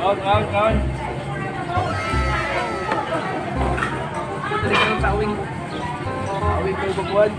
Kaon, kaon, kaon. Dali karon sa awing. Awing kay Babuan.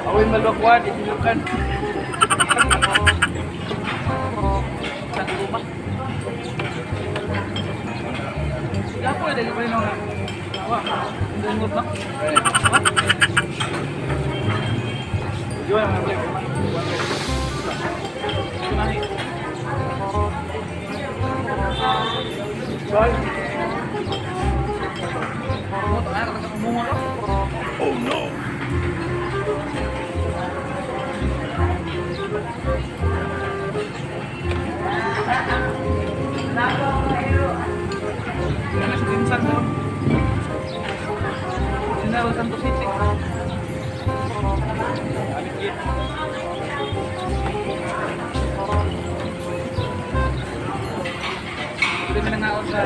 Awing Malbakuan, itilukan. Sa luma. Gapo dali pa rin nga. Wa, dungot na. Wa. Yun, ang mga Kumain. Sorry. Mo to ka kumungo ko. Oh no! Ano si Pinsan mo? Sinaro Santo City. Amit git. Hindi mo nangaon sa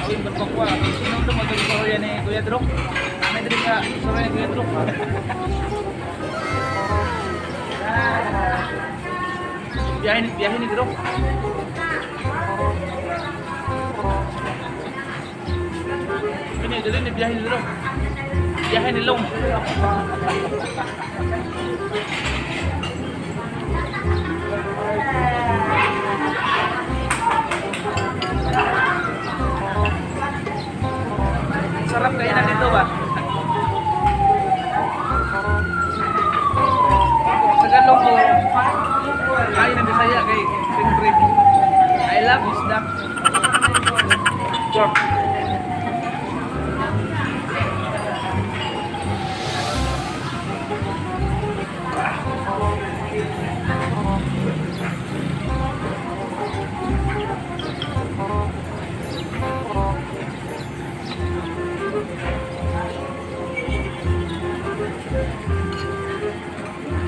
awing Balbakwa. Sino ito magagawa ni Kuya Drok? May diri ka soroy ni Kuya Drok. Biyahe ni Drok. Ini dili ni biyahe ni Drok. Biyahe ni Long. Sarap kainan dito ba? Tagalog ko, kain ng Bisaya kay siyempre. I love isda. Pork.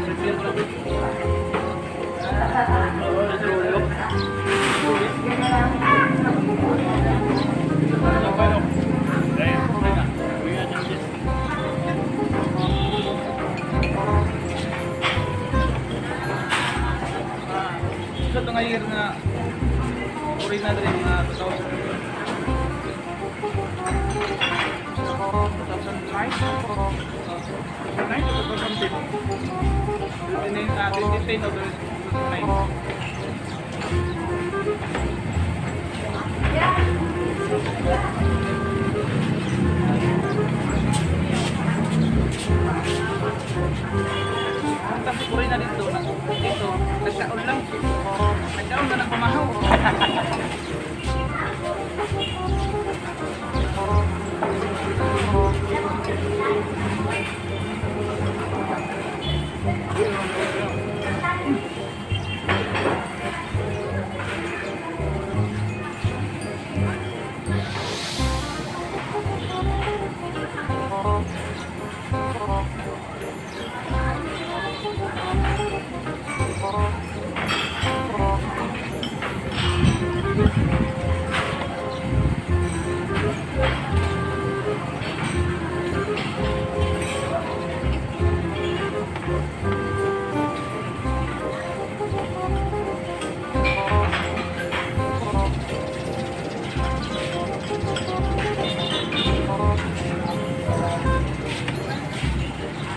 Prepare ko lang. Oo, Sa ito nga year na uri na rin mga 2000 2009 2009 o 2010 2010 o 2009. Ang kasi uri na dito, dito, nagkaon lang. Nagkaon na ng pamahaw.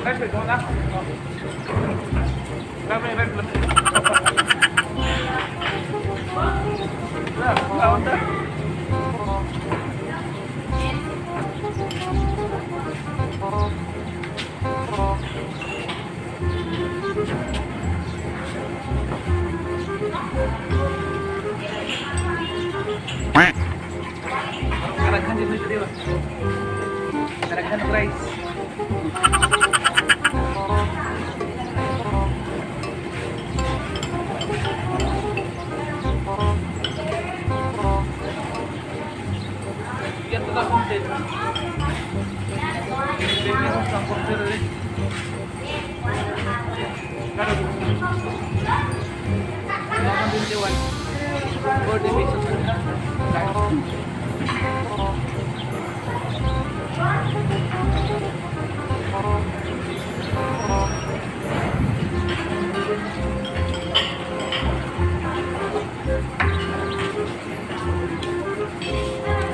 Rice, wait, na. Grabe, rice lang. Wala, wala, wala. Quack! Karaghan din dito, di ba? Karaghan ng rice. Yan 2010. 10 pesos lang po. ₱40 lang.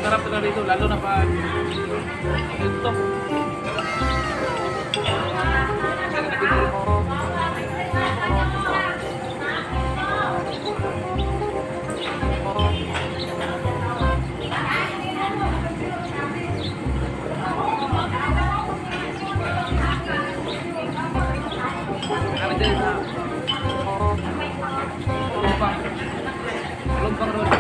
Sarap na rito, lalo na pag ito. Kami din sa Lumpang. Lumpang Road.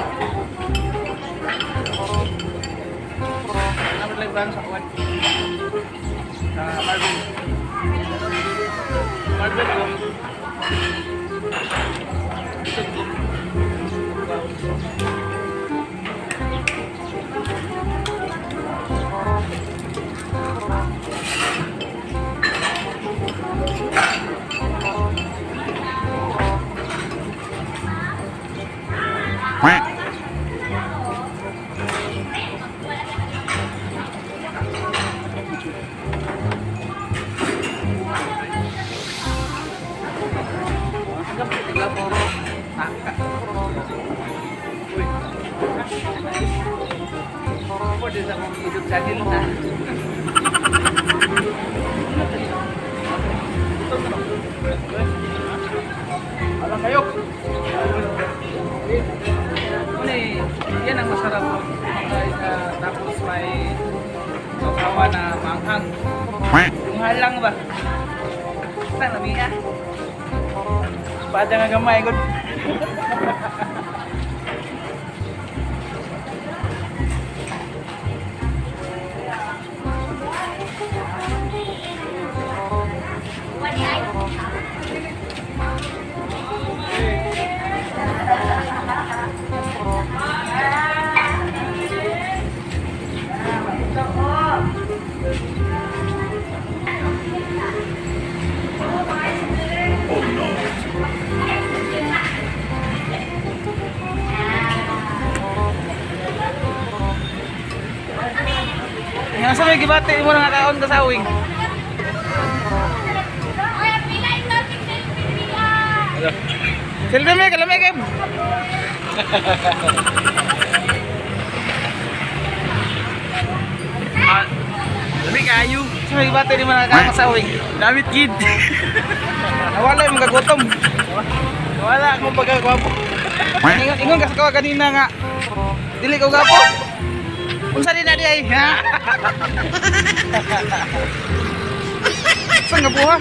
Naman lang branch sa kuwan. Sa Marvin. Marvin ko. Ito ko. Quack. Hanggang tigla po. Ah. Uy. Support din sa akong YouTube channel na. Alam kayo. Ano eh, yan ang masarap po. Ay, tapos may sausawa na maanghang. Quack. Yung halang ba? Basta lami ah. Pada nga gamay gud. Oh no. Nga sa may gibati mo nga kaon ka sa uwing. Silbi may kalamay kay. Ah, Lami kayo. Sa may gibati mo nga kaon ka sa uwing. Damit kid. Nawala yung mga gutom. Wala akong pagkakwapo. Quack. Ingon, ingon ka sa kawa kanina nga. Dili ko gapo. Unsa din na di ay? Ha? Saan nga buha?